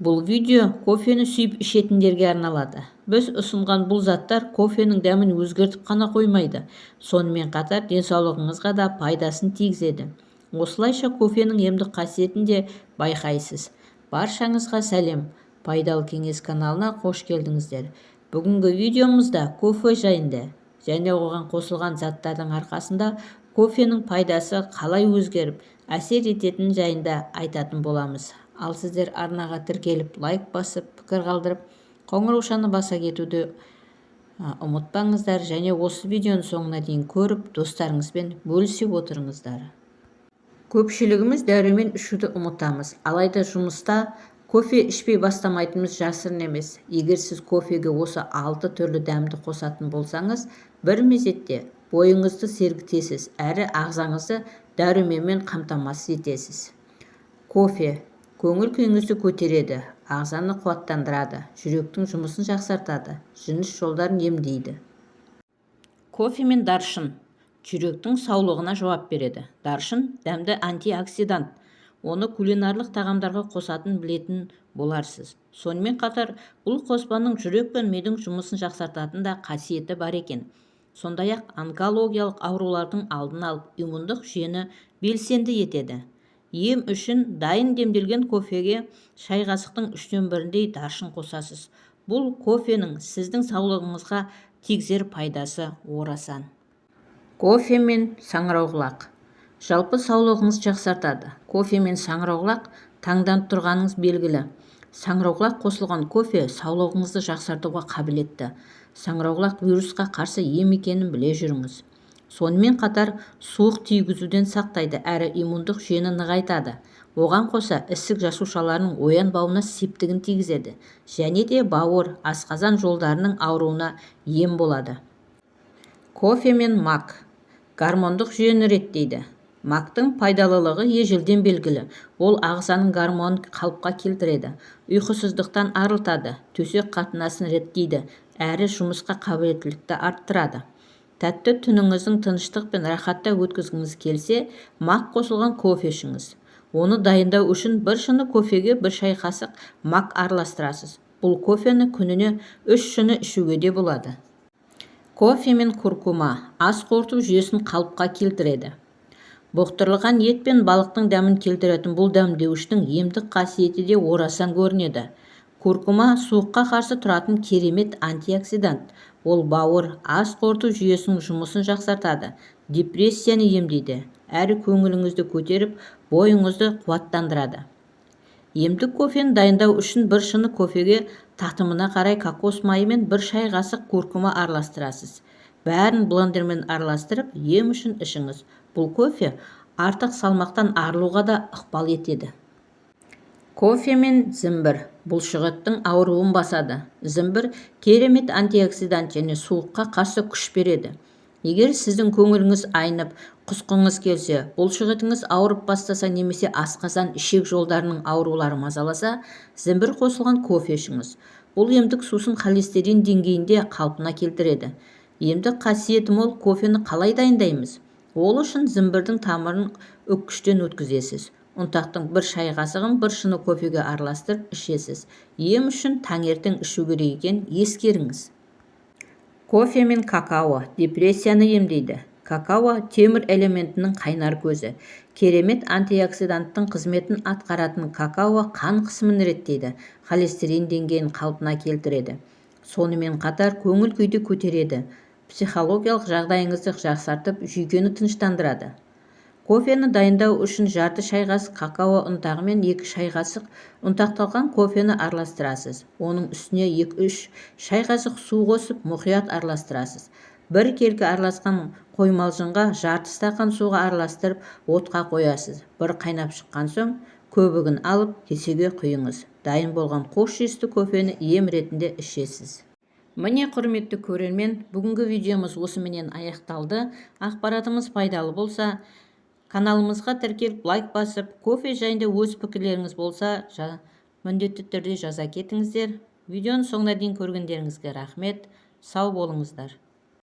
Бұл видео кофені сүйіп ішетіндерге арналады. Біз ұсынған бұл заттар кофенің дәмін өзгертіп қана қоймайды, сонымен қатар денсаулығыңызға да пайдасын тигізеді. Осылайша кофенің емдік қасиетін де байқайсыз. Баршаңызға сәлем! «Пайдалы кеңес» каналына қош келдіңіздер! Бүгінгі видеомызда кофе жайында және оған қосылған заттардың арқасында кофенің пайдасы қалай өзгеріп, әсер ететіні жайында айтатын боламыз. Ал сіздер арнаға тіркеліп, лайк басып, пікір қалдырып, қоңыраушаны баса кетуді ұмытпаңыздар және осы видеоны соңына дейін көріп, достарыңызбен бөлісе отырыңыздар. Көпшілігіміз дәрумен ішуді ұмытамыз. Алайда жұмыста кофе ішпей бастамайтынымыз жасырын емес. Егер сіз кофеге осы алты түрлі дәмді қосатын болсаңыз, бір мезетте бойыңызды сергітесіз әрі ағзаңызды дәруменмен қамтамасыз етесіз. Кофе көңіл күйіңізді көтереді, ағзаны қуаттандырады, жүректің жұмысын жақсартады, жыныс жолдарын емдейді. Кофе мен даршын жүректің саулығына жауап береді. Даршын – дәмді антиоксидант. Оны кулинарлық тағамдарға қосатын білетін боларсыз. Сонымен қатар бұл қоспаның жүрек пен мидың жұмысын жақсартатын да қасиеті бар екен. Сондай-ақ онкологиялық аурулардың алдын алып, иммундық жүйені белсенді етеді. Ем үшін дайын демделген кофеге шай қасықтың үштен біріндей даршын қосасыз. Бұл кофенің сіздің саулығыңызға тигізер пайдасы орасан. Кофе мен саңырауқұлақ жалпы саулығыңызды жақсартады. Кофе мен саңырауқұлақ таңданып тұрғаныңыз белгілі. Саңырауқұлақ қосылған кофе саулығыңызды жақсартуға қабілетті. Саңырауқұлақ вирусқа қарсы ем екенін біле жүріңіз. Сонымен қатар суық тигізуден сақтайды әрі иммундық жүйені нығайтады. Оған қоса ісік жасушаларының оянбауына септігін тигізеді және де бауыр, асқазан жолдарының ауруына ем болады. Кофе мен мак гормондық жүйені реттейді. Мактың пайдалылығы ежелден белгілі. Ол ағзаның гормонын қалыпқа келтіреді, ұйқысыздықтан арылтады, төсек қатынасын реттейді әрі жұмысқа қабілеттілікті арттырады. Тәтті түніңізді тыныштық пен рахатта өткізгіңіз келсе, мак қосылған кофе ішіңіз. Оны дайындау үшін бір шыны кофеге бір шай қасық мак араластырасыз. Бұл кофені күніне үш шыны ішуге де болады. Кофе мен куркума ас қорыту жүйесін қалыпқа келтіреді. Бұқтырылған ет пен балықтың дәмін келтіретін бұл дәмдеуіштің емдік қасиеті де орасан көрінеді. Куркума – суыққа қарсы тұратын керемет антиоксидант. Ол бауыр, ас қорыту жүйесінің жұмысын жақсартады, депрессияны емдейді әрі көңіліңізді көтеріп, бойыңызды қуаттандырады. Емдік кофені дайындау үшін бір шыны кофеге татымына қарай кокос майы мен бір шай қасық куркума араластырасыз. Бәрін блендермен араластырып, ем үшін ішіңіз. Бұл кофе артық салмақтан арылуға да ықпал етеді. Кофе мен зімбір бұлшықеттің ауруын басады. Зімбір – керемет антиоксидант және суыққа қарсы күш береді. Егер сіздің көңіліңіз айнып, құсқыңыз келсе, бұлшықетіңіз ауырып бастаса немесе асқазан, ішек жолдарының аурулары мазаласа, зімбір қосылған кофе ішіңіз. Бұл емдік сусын холестерин деңгейін де қалпына келтіреді. Емдік қасиеті мол кофені қалай дайындаймыз? Ол үшін зімбірдің тамырын үккіштен өткізесіз. Ұнтақтың бір шай қасығын бір шыны кофеге араластырып ішесіз. Ем үшін таңертең ішу керек екенін ескеріңіз. Кофе мен какао депрессияны емдейді. Какао – темір элементінің қайнар көзі. Керемет антиоксиданттың қызметін атқаратын какао қан қысымын реттейді, холестерин деңгейін қалпына келтіреді. Сонымен қатар көңіл күйді көтереді, психологиялық жағдайыңызды жақсартып, жүйкені тыныштандырады. Кофені дайындау үшін жарты шай қасық какао ұнтағы мен 2 шай қасық ұнтақталған кофені араластырасыз. Оның үстіне 2-3 шай қасық су қосып, мұқият араластырасыз. Біркелкі араласқан қоймалжыңға жарты стақан суға араластырып, отқа қоясыз. Бір қайнап шыққан соң, көбігін алып, кесеге құйыңыз. Дайын болған хош иісті кофені ем ретінде ішесіз. Міне, құрметті көрермен, бүгінгі видеомыз осыменен аяқталды. Ақпаратымыз пайдалы болса, каналымызға тіркеліп, лайк басып, кофе жайында өз пікірлеріңіз болса, міндетті түрде жаза кетіңіздер. Видеоны соңына дейін көргендеріңізге рахмет. Сау болыңыздар.